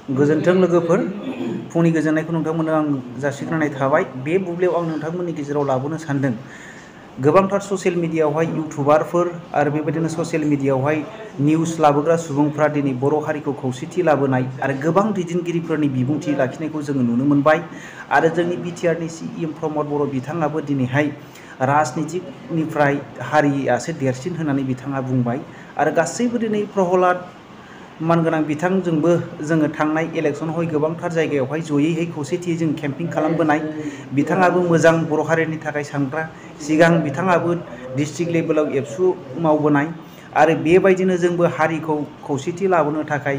गोजोन्थों लोगोफोर फुंनि गोजोननायखौ नोंथांमोननो आं जासिग्रोनाय थाबाय। बे बुब्लियाव आं नोंथांमोननि गेजेराव लाबोनो सानदों गोबांथार ससियेल मिडियायावहाय इउटुबारफोर आरो बेबायदिनो ससियेल मिडियायावहाय निउस लाबोग्रा सुबुंफ्रा दिनै बर' हारिखौ खौसेथि लाबोनाय आरो गोबां दैदेनगिरिफोरनि बिबुंथि लाखिनायखौ जोङो नुनो मोनबाय। आरो जोंनि बिटिआरनि सिएम प्रमद बर' बिथाङाबो दिनैहाय राजनितिनिफ्राय हारियासो देरसिन होननानै बिथाङा बुंबाय। आरो गासैबो दिनै प्रहलाद मानगोनां बिथांजोंबो जोङो थांनाय इलेक्सनावहाय गोबांथार जायगायावहाय जयैहाय खौसेथियै जों केम्पिं खालामबोनाय। बिथाङाबो मोजां बर' हारिनि थाखाय सानग्रा, सिगां बिथाङाबो डिस्ट्रिक्ट लेभेलाव एबसु मावबोनाय आरो बेबायदिनो जोंबो हारिखौ खौसेथि लाबोनो थाखाय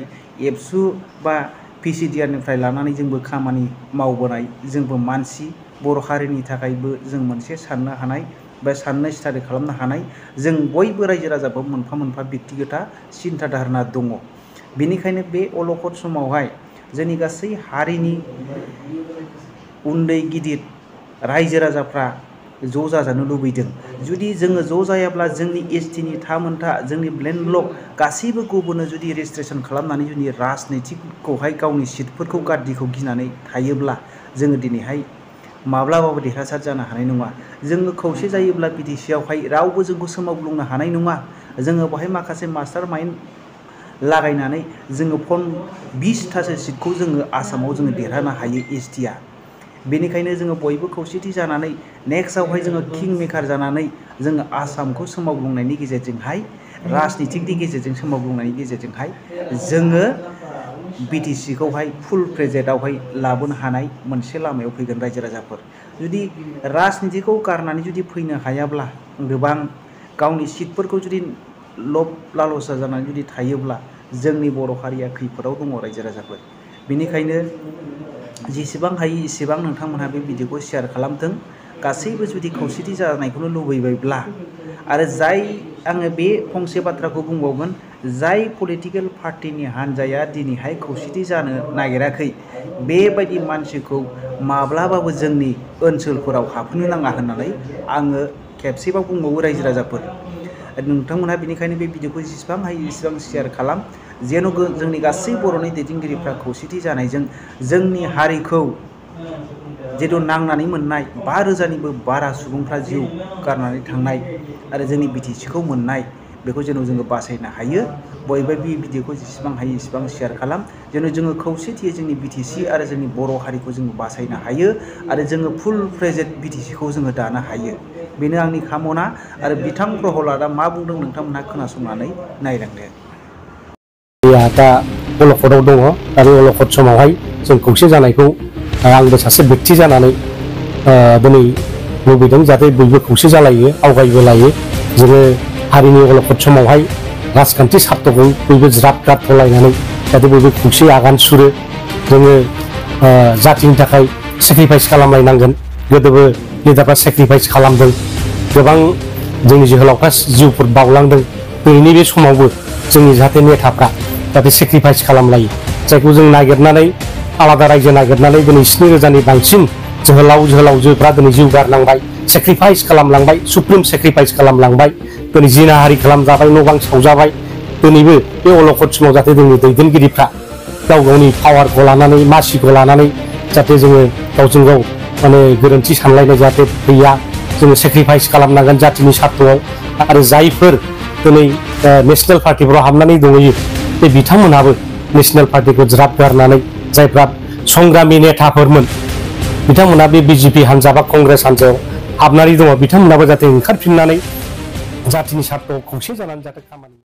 एबसु बा पिसिडिआरनिफ्राय लानानै जोंबो खामानि मावबोनाय। जोंबो मानसि बर' हारिनि थाखायबो जों मोनसे साननो हानाय बा साननो स्टाडि खालामनो हानाय जों बयबो रायजो राजाफोर मोनफा मोनफा बेक्तिगता सिन्था धारना दङ। बेनिखायनो बे अलखद समावहाय जोंनि गासै हारिनि उन्दै गिदिर रायजो राजाफ्रा ज' जाजानो लुबैदों। जुदि जोङो ज' जायाब्ला जोंनि एसटिनि थामोनथा जोंनि ब्लेन ब्लक गासैबो गुबुननो जुदि रेजिस्ट्रेसन खालामनानै जुदि राजनितिकखौहाय गावनि सिटफोरखौ गादिखौ गिनानै थायोब्ला जोङो दिनैहाय माब्लाबाबो देरहासार जानो हानाय नङा। जोङो खौसे जायोब्ला बिटिसिआवहाय रावबो जोंखौ सोमावग्लुंनो हानाय नङा। जोङो बेवहाय माखासे मास्टार माइन्ड लागायनानै जोङो 20थासो सिटखौ जोङो आसामाव जोङो देरहानो हायो एसटिआ। बेनिखायनो जोङो बयबो खौसेथि जानानै नेक्स्टआवहाय जोङो किं मेकार जानानै जोङो आसामखौ सोमावग्लुंनायनि गेजेरजोंहाय राजनितिकनि गेजेरजों सोमावग्लुंनायनि गेजेरजोंहाय जोङो बिटिसिखौहाय फुल प्रेजेन्टआवहाय लाबोनो हानाय मोनसे लामायाव फैगोन रायजो राजाफोर। जुदि राजनितिखौ गारनानै जुदि फैनो हायाब्ला गोबां गावनि सिटफोरखौ जुदि लब लालसा जानानै जुदि थायोब्ला जोंनि बर' हारिया खैफोदाव दङ रायजो राजाफोर। बेनिखायनो जेसेबां हायो एसेबां नोंथांमोनहा बे भिडिअखौ शेयार खालामथों। गासैबो जुदि खौसेथि जानायखौनो लुबैबायब्ला आरो आङो बे फंसे बाथ्राखौ बुंबावगोन, जाय पलिटिकेल पार्टिनि हान्जाया दिनैहाय खौसेथि जानो नागिराखै बेबायदि मानसिखौ माब्लाबाबो जोंनि ओनसोलफोराव हाबहोनो नाङा होननानै आङो खेबसेबाव बुंबावो रायजो राजाफोर। नोंथांमोनहा बेनिखायनो बे भिडिअखौ जेसेबां हायो एसेबां शेयार खालाम, जेन' जोंनि गासै बर'नि दैदेनगिरिफ्रा खौसेथि जानायजों जोंनि हारिखौ जिथु नांनानै मोननाय 5,000निबो बारा सुबुंफ्रा जिउ गारनानै थांनाय आरो जोंनि बिटिसिखौ मोननाय बेखौ जेन' जोङो बासायनो हायो। बयबो बे भिडिअखौ जेसेबां हायो एसेबां शेयार खालाम, जेन' जोङो खौसेथियै जोंनि बिटिसि आरो जोंनि बर' हारिखौ जोङो बासायनो हायो आरो जोङो फुल प्रेजेन्ट बिटिसिखौ जोङो दानो हायो। बेनो आंनि कामना। आरो बिथां प्रहलादआ मा बुंदों नोंथांमोनहा खोनासंनानै नायलांदो। दा अलखदाव दङ। दा बे अलखद समावहाय जों खौसे जानायखौ आंबो सासे बेक्ति जानानै दिनै लुबैदों जाहाथे बयबो खौसे जालायो, आवगायबोलायो। जोङो हारिनि अलखद समावहाय राजखान्थि सार्थखौ बयबो ज्राब ज्राब थलायनानै जाहाथे बयबो खौसे आगान सुरो। जोङो जातिनि थाखाय सेक्रिफाइस खालामलायनांगोन। गोदोबो लिडारफ्रा सेक्रिफाइस खालामदों, गोबां जोंनि जोहोलावफ्रा जिउफोर बावलांदों। दिनैनि बे समावबो जोंनि जाहाथे नेताफ्रा जाहाथे सेक्रिफाइस खालामलायो, जायखौ जों नागिरनानै आलादा रायजो नागिरनानै दिनै 7,000नि बांसिन जोहोलाव जोहोलावजोफ्रा दिनै जिउ गारनांबाय, सेक्रिफाइस खालामलांबाय, सुप्रिम सेक्रिफाइस खालामलांबाय। दिनै जिनाहारि खालामजाबाय, न' बां सावजाबाय। दिनैबो बे अलखद समाव जाहाथे जोंनि दैदेनगिरिफ्रा गाव गावनि पावारखौ लानानै मासिखौ लानानै जाहाथे जोङो गावजों गाव माने गोरोन्थि सानलायनाय जाहाथे गैया। जोङो सेक्रिफाइस खालामनांगोन जातिनि सार्थआव। आरो जायफोर दिनै नेसनेल पार्टिफोराव हाबनानै दंहैयो बे बिथांमोनहाबो नेसनेल पार्टिखौ ज्राब गारनानै जायफ्रा संग्रामि नेताफोरमोन बिथांमोनहा बे बिजेपि हान्जा बा कंग्रेस हान्जायाव हाबनानै दङ, बिथांमोनहाबो जाहाथे ओंखारफिननानै जातिनि सार्थआव खौसे जानानै जाहाथे खामानि